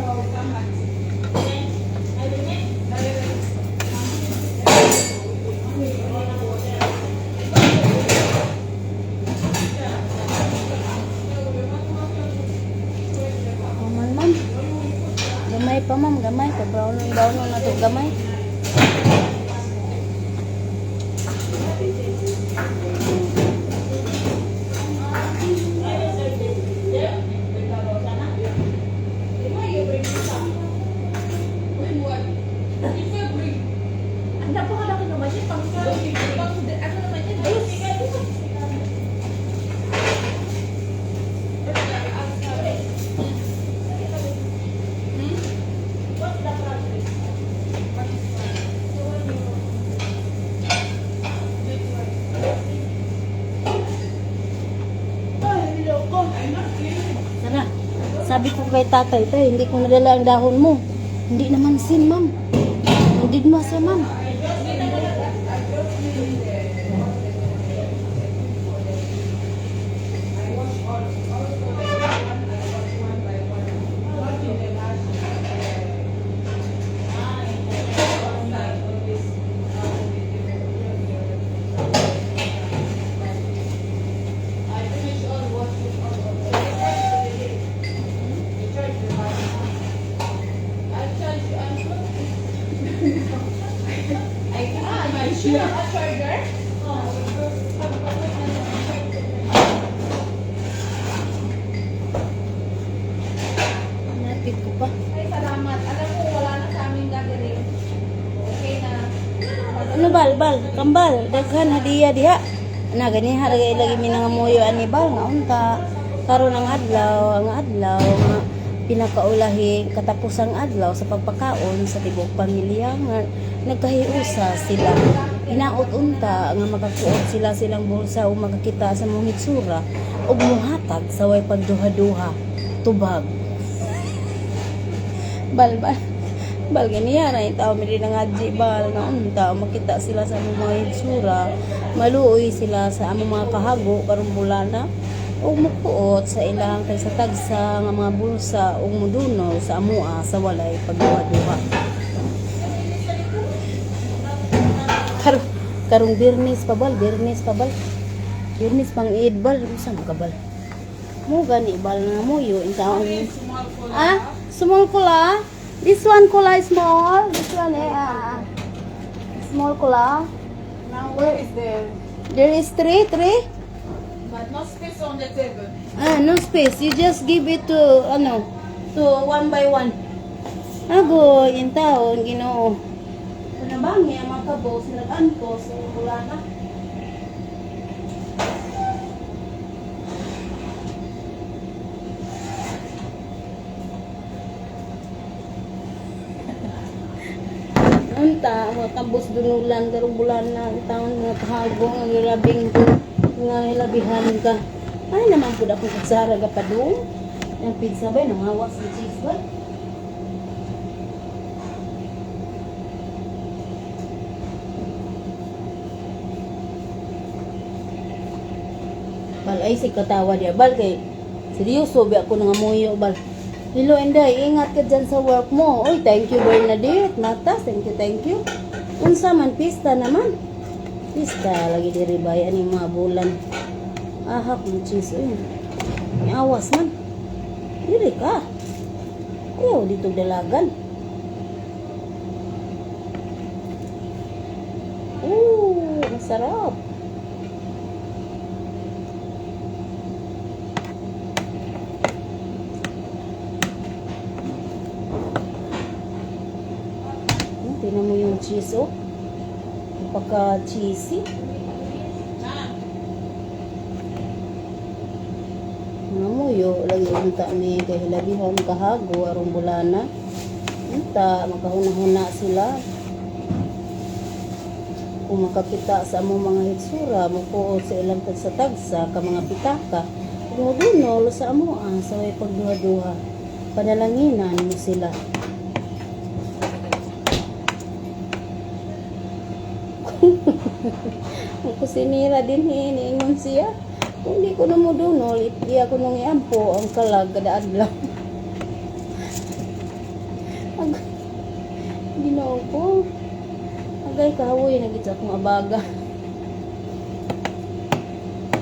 Oh, man, ma'am. Gamay pa, ma'am. Gamay. Pa-brown brown na to gamay. Ang napakalaki naman yan. Pang, pang, ano naman yan? Juice. Tara. Sabi ko kay tatay, tay, hindi ko nadala ang dahon mo. Hindi naman sin, ma'am. Hindi mo siya, ma'am. I finish all washing all of The church the I charge you I ah, my shoe. A charger? Hanapin ko pa. Ay, salamat. Alam mo, wala na sa aming gathering. Okay na. Ano bal, bal, kambal, daghan hadiya diha. Na ganiha lagi lagi mi nangamuyo ani bal nga unta. Karon ang adlaw nga pinakaulahi katapusang adlaw sa pagpakaon sa tibuok pamilya nga nagkahiusa sila. Hinaot unta nga makakuot sila silang bulsa o makakita sa mong hitsura ug muhatag sa way pagduha-duha. Tubag. Bal bal. Bal ganiya na yung tao mi nga bal nga unta makita sila sa among mga hitsura, maluoy sila sa among mga kahago karong bulana ug mukuot sa ilang kay sa tagsa nga mga bulsa ug mudunol sa amoa sa walay pagduha-duha. Karong Biyernes pa bal, Biyernes pa bal. Biyernes pang Eid bal, unsa man ka bal? Mo gani bal nga muyo in taon. Small cola. Ah, small cola. This one cola is small. This one eh. Ah, ah. Small cola. Now where is the There is three, three. But no space on the table. Ah, no space. You just give it to ano, to one by one. Agoy, in taon Ginoo. Panabangi ang mga kabos nag-antos ang bulana. Unta, ang mga kabos dunulan, karong bulana, ang taon nga kahago, nga gilabing ko, nga hilabihan ka. Ay naman pud akong kutsara ga padung. Ang pizza ba, nangawas ng cheese ba? Bal ay si katawa diya bal kay seryoso ba ako nangamuyo bal. Hello Inday, ingat ka dyan sa work mo. Oy, thank you Bernadette. Matas, thank you, thank you. Unsa man pista naman. Pista lagi diri bay ani mga bulan. Ahak mo cheese oy. Awas man. Diri ka. Ayaw dito dalagan. Ooh, masarap. Oh, tingnan mo yung cheese, oh. Napaka-cheesy. Mga muyo, lagi unta ni kay hilabihan kahago arong bulana. Unta, makahuna-huna sila. Kung makakita sa among mga hitsura, mukuot sa ilang tagsa-tagsa, ka mga pitaka, kumudunol sa amo ah, sa way pagduha-duha. Panalanginan mo sila. Ang kusinira din hiniingon siya. Kung di ko na mo dunol, iya ko nung iampo ang kalag kada adlaw. Ag Ginoo ko. Agay kahawoy na gid sa akong abaga.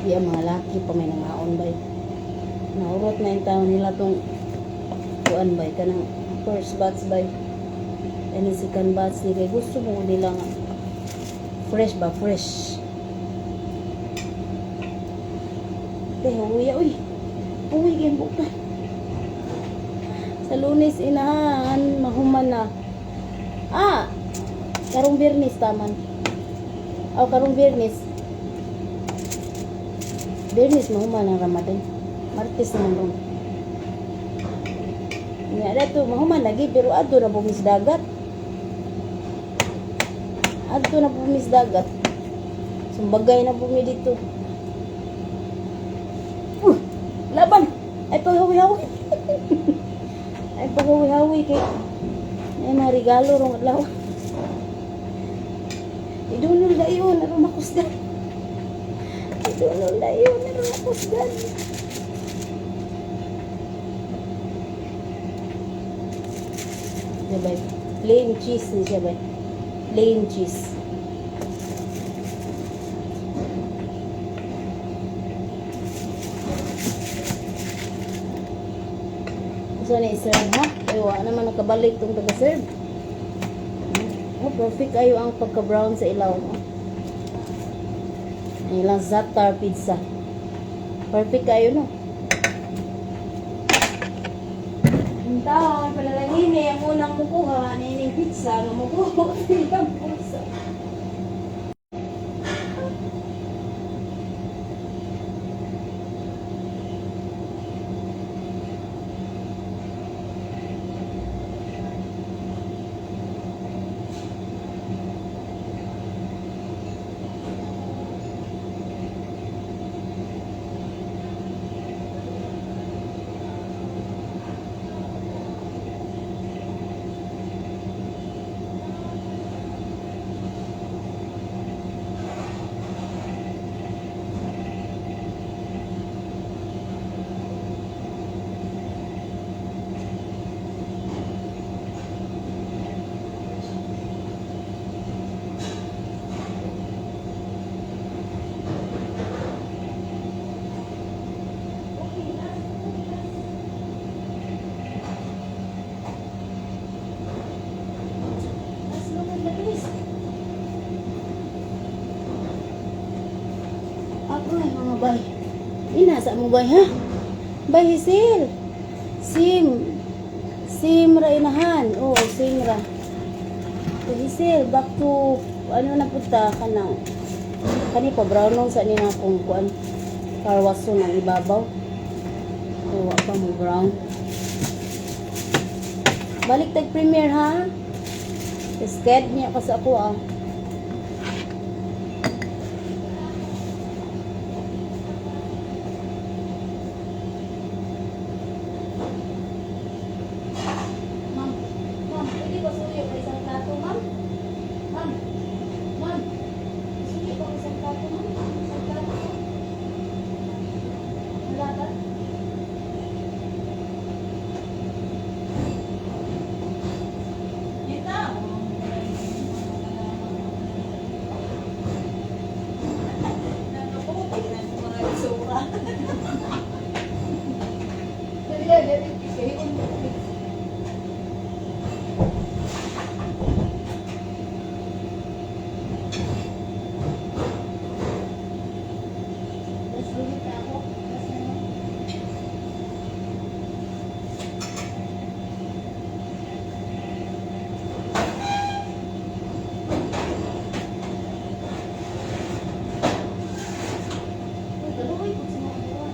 Di ang mga laki pa may nangaon bay. Naurot na yung taon nila tong kuan bay kanang first batch bay. Ani second batch ni kay gusto mo nila nga fresh ba fresh. Te, uwi uy. Uwi kayong bukta. Sa Lunes inahan, mahuman na. Ah, karong Biyernes taman. Aw, karong Biyernes. Biyernes mahuman ang Ramadan. Martes naman ron. Nga dato mahuman lagi pero adto na bumis dagat. Adto na bumis dagat. Sumbagay na bumi dito. Laban! Ay paghawi-hawi. Ay paghawi-hawi kay ay mga regalo rong adlaw. Idunol na yun, aron makusgan. Idunol na yun, aron makusgan. Diba? Plain cheese ni siya ba? Plain cheese. So na i-serve ha? Ay, wa naman nakabalik tong taga-serve. Oh, perfect ayo ang pagka-brown sa ilaw. Oh. Ang ilang zatar pizza. Perfect kayo no. Ang taon, palalangin eh, ang unang mukuha, nining pizza, nga mukuha sa ilang pulsa. Ay, mga bay. Ina sa mo bay ha? Bay Hisil. Sim. Sim ra inahan. Oo, sim ra. Bay Hisil, back to ano na punta ka na. Kani pa brown sa ni na akong kuan. Karwaso ng ibabaw. Oo, wa pa mo brown. Balik tag premiere ha. Sked niya kasi ako ah. Ma'am, ma'am, pwede ba suyo pa isang plato, ma'am? Ma'am, ma'am, suyo pa isang plato, ma'am? Isang plato po. Wala ba? Kita. Nakaputi na yung mga isura. Dali, dali, dali. Mas lumit na ako. Mas ano? Uy, kaluoy po sa mga buwan.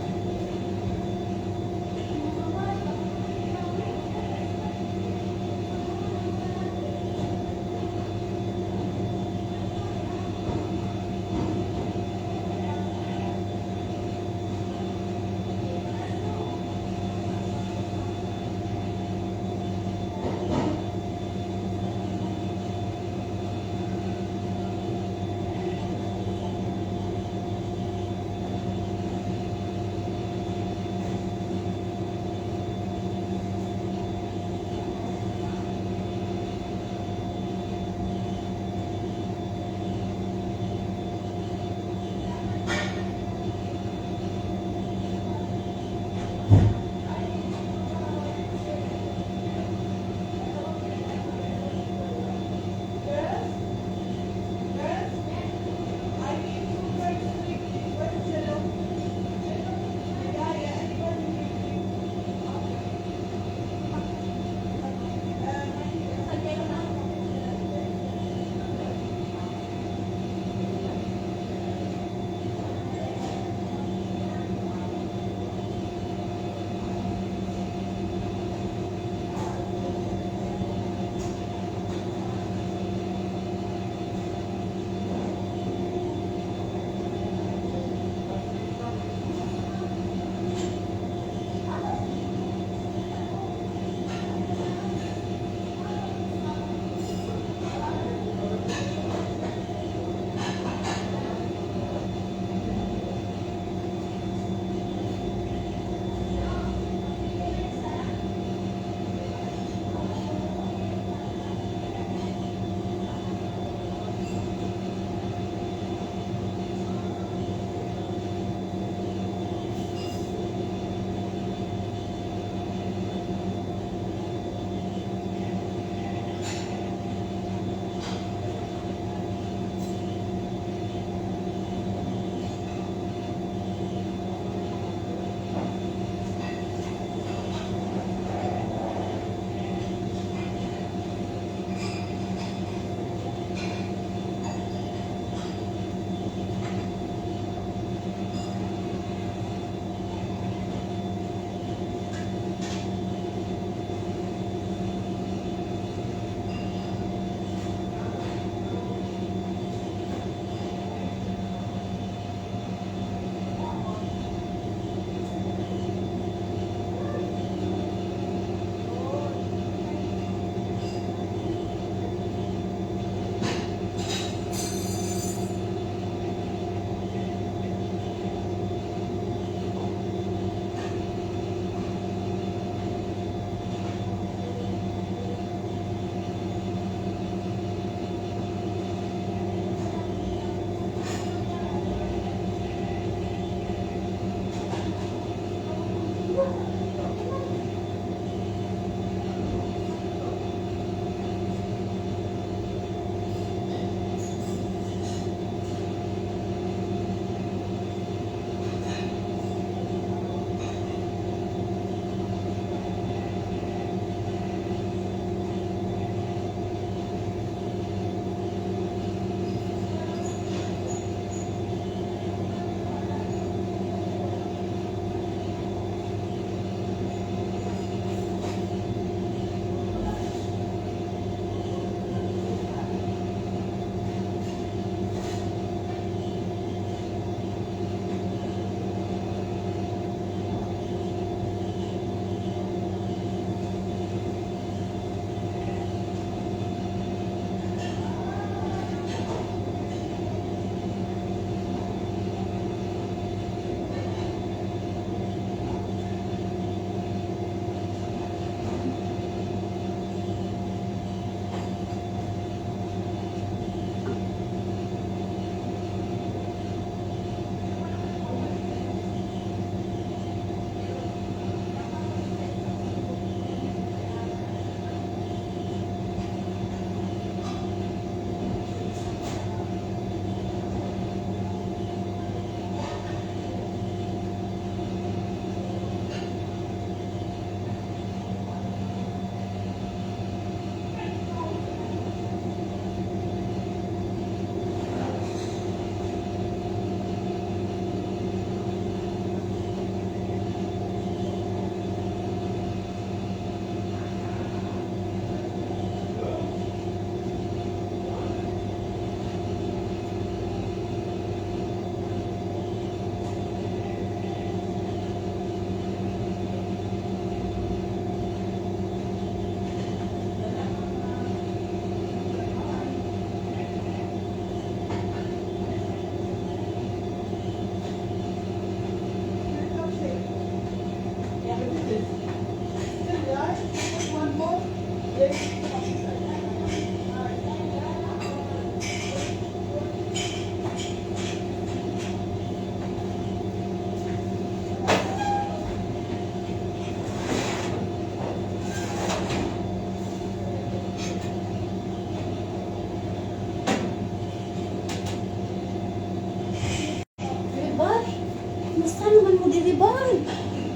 Asa naman mo diri bay?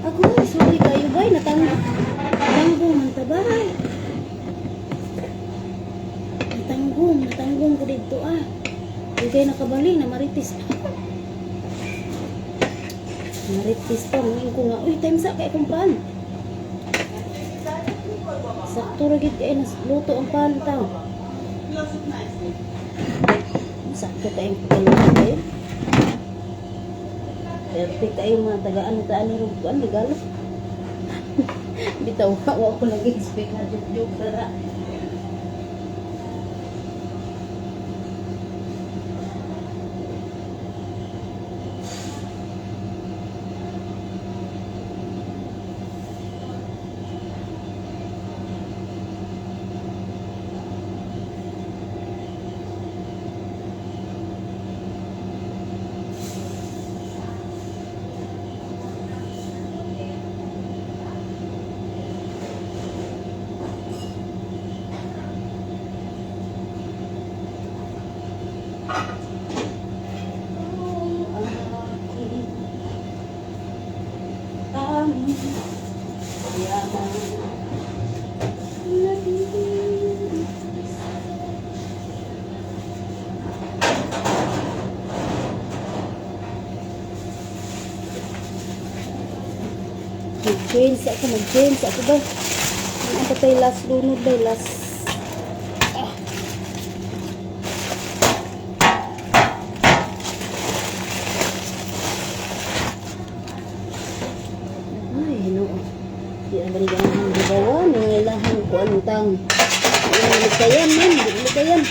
Ako, sorry kayo bay, natanggong man ta bay. Natanggong ko dito ah. Di kayo nakabaling na maritis. Maritis pa, ngayon ko nga, uy, time sa kay kong pan. Sakto ra gid kay nas luto ang pan tao. Close it nicely. Sakto tayong pagkaluto eh. Perfect tayo mga tagaan taan ni Rubuan, regalo. Bitaw, wa ko nag-expect na joke-joke ra. Aking tanging yaman nabibigay. Mag-change ako, mag-change ako ba? Ang patay last lunod ba? Last. Ah. Ay, hinoo. Di na ba ni ganahan gibawan? Yung ilahan ko antang. Yung likayan man, di likayan.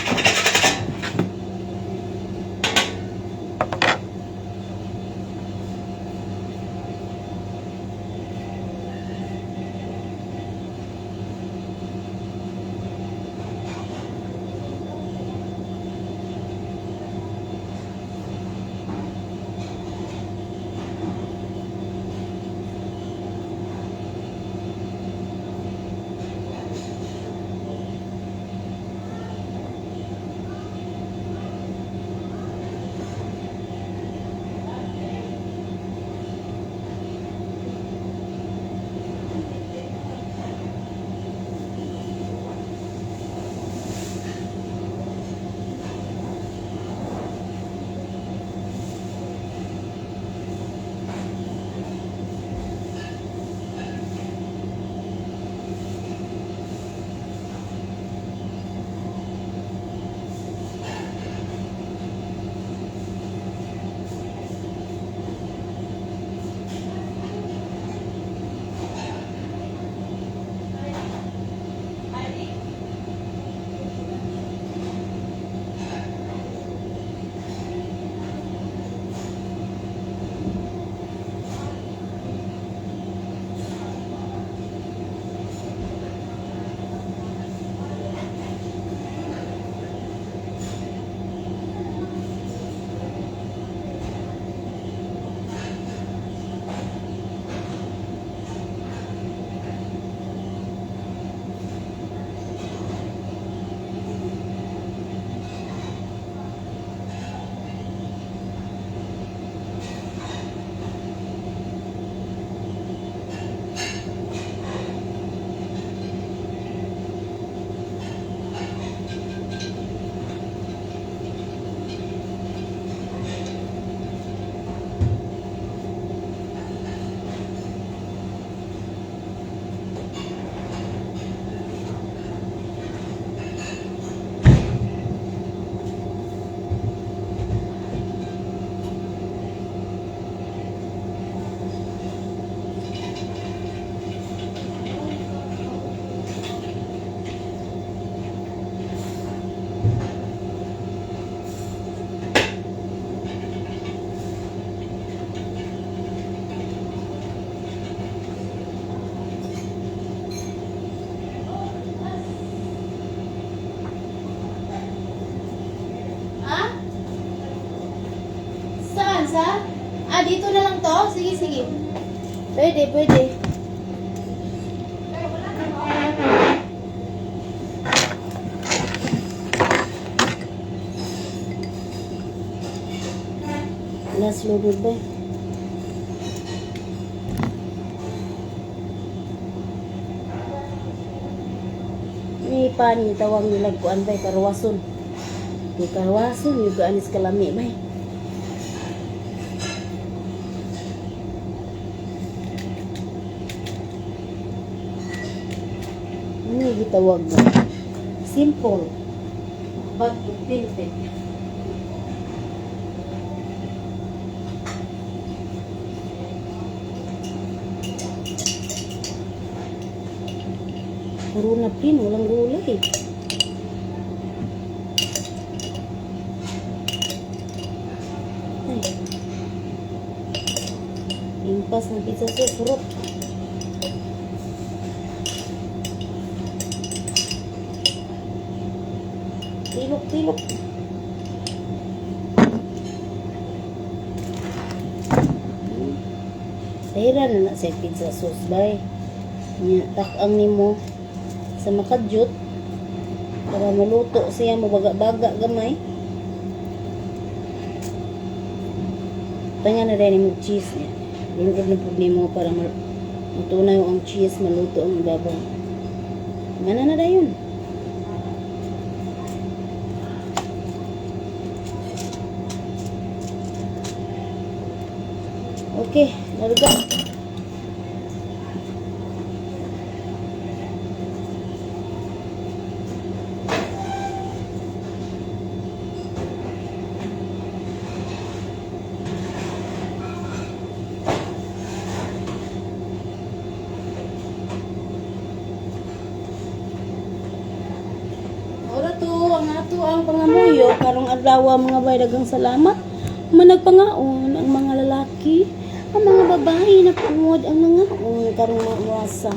Ha? Saan? Sa? Ah, dito na lang to? Sige, sige. Pwede, pwede. Last loaded ba? pa ni tawag nila kuan bay karwason. Kay karwason yung anis kalami bay. Ano yung gitawag mo? Simple but authentic. Puro na pin, walang gulay. Ay. Impas ng pizza sauce, surot. Tilok, tilok. Dahil na na sa pizza sauce, bay. Nya, tak-ang nimo sa makadyot para maluto siya mabaga-baga gamay. Tanya na rin mo cheese niya. Lunod na pud nimo para matunaw ang cheese, maluto ang ibabaw. Mana na dayon. Okay, larga. Ora to, ang ato ang pangamuyo karong adlaw, mga bay, daghang salamat. Managpangaon ang mga lalaki, ang mga babae na pungod ang nangaon karong mga oras.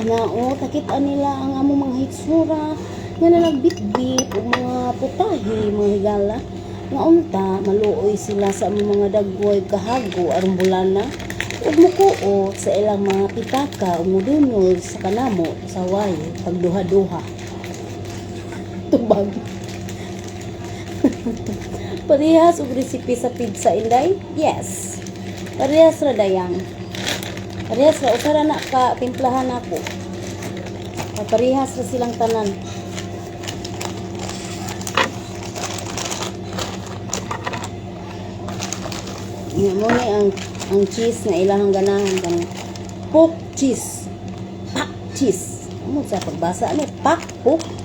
Nao, takit-an nila ang among mga hitsura nga nanagbitbit og mga putahe, mga higala. Nga unta, maluoy sila sa among mga dagway kahago aron bulana ug mukuot sa ilang mga pitaka ug mudunol sa kanamo sa way pagduha-duha. Tubag. Parehas og recipe sa pizza, inday? Yes. Parehas ra dayang. Parehas ra usa ra na ka timplahan nako. Parehas ra silang tanan. Nya mo ni ang cheese na ilahang ganahan kanang pork cheese. Pak cheese. Ano sa pagbasa ano? Pak pork.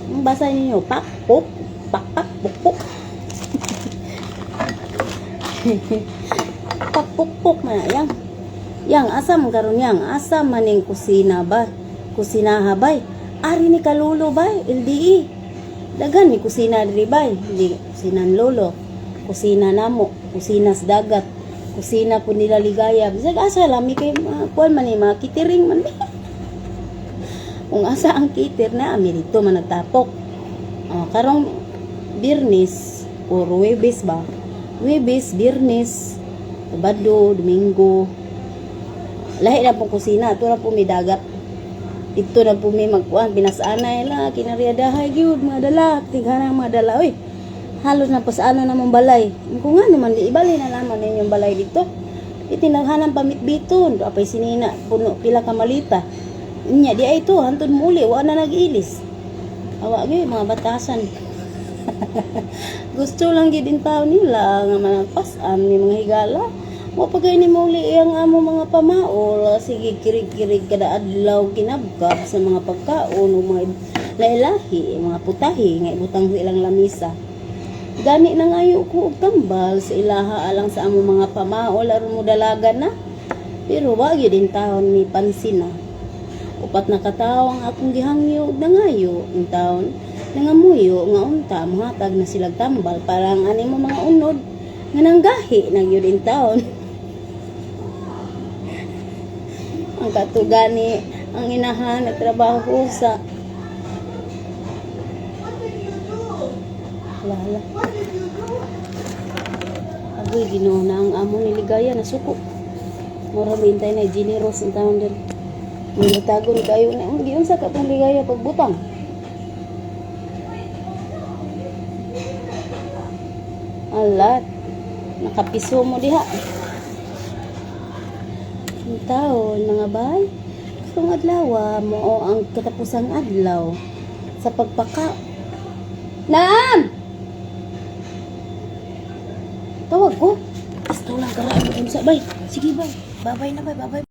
Ang basa ninyo, pak pok, pak pak pok pok. Pak pok pok man yang. Yang asa man karon yang asa maning kusina ba? Kusina bay. Ari ni kalulo bay, LDE. Daghan ni kusina diri bay, hindi kusina ni lolo, kusina namo, kusina sa dagat, kusina po nila ligaya. Bisag asa lami kay mga kuan man ni mga kitiring man. Kung asa ang kitir na ami dito man nagtapok. Oh, karong Biyernes or Huwebes ba? Huwebes, Biyernes, Sabado, Domingo. Lahi na pong kusina, ito na po may dagat. Dito na po may magkuan, pinasanay la, kinariyadahay gyud mga dala, tighanang mga dala, oy. Halos na pasano na mong balay. Kung nga naman, di ibali na naman ninyong balay dito. Itinaghanan pamitbiton, apay sinina, puno pila ka malita. Nya di ay to, hantod muli, wa na nag-ilis. Awa gyud mga batasan. Gusto lang gid in tao nila nga managpas-an ni mga higala. Wa pa gay ni muli ang amo mga pamaol, sige kirig-kirig kada adlaw kinabkab sa mga pagkaon o mga lailahi, mga putahe nga ibutang sa ilang lamisa. Gani na ngayo ko og tambal sa ilaha alang sa amo mga pamaol aron mo dalagan na. Pero wa gyud in taon ni pansin na. Upat na katawo ang akong gihangyo ug nangayo in taon nangamuyo nga unta mohatag na silag tambal para ang ani mo mga unod nga nanggahi na gyud in taon. Ang katugani ang inahan nagtrabaho sa What did you do? lala. What did you do? Agoy Ginoo na ang amo ni Ligaya nasuko. Mura bintay na generous ang taon din. Nilatagon kayo na ang giunsa ka tong ligaya pagbutang. Ala, nakapiso mo diha. Ang taon, mga bay, karong adlaw, mao ang katapusang adlaw Sa pagpaka. Naam! Tawag ko. Gusto lang karaan. Unsa bay? Sige bay. Babay na bay, babay.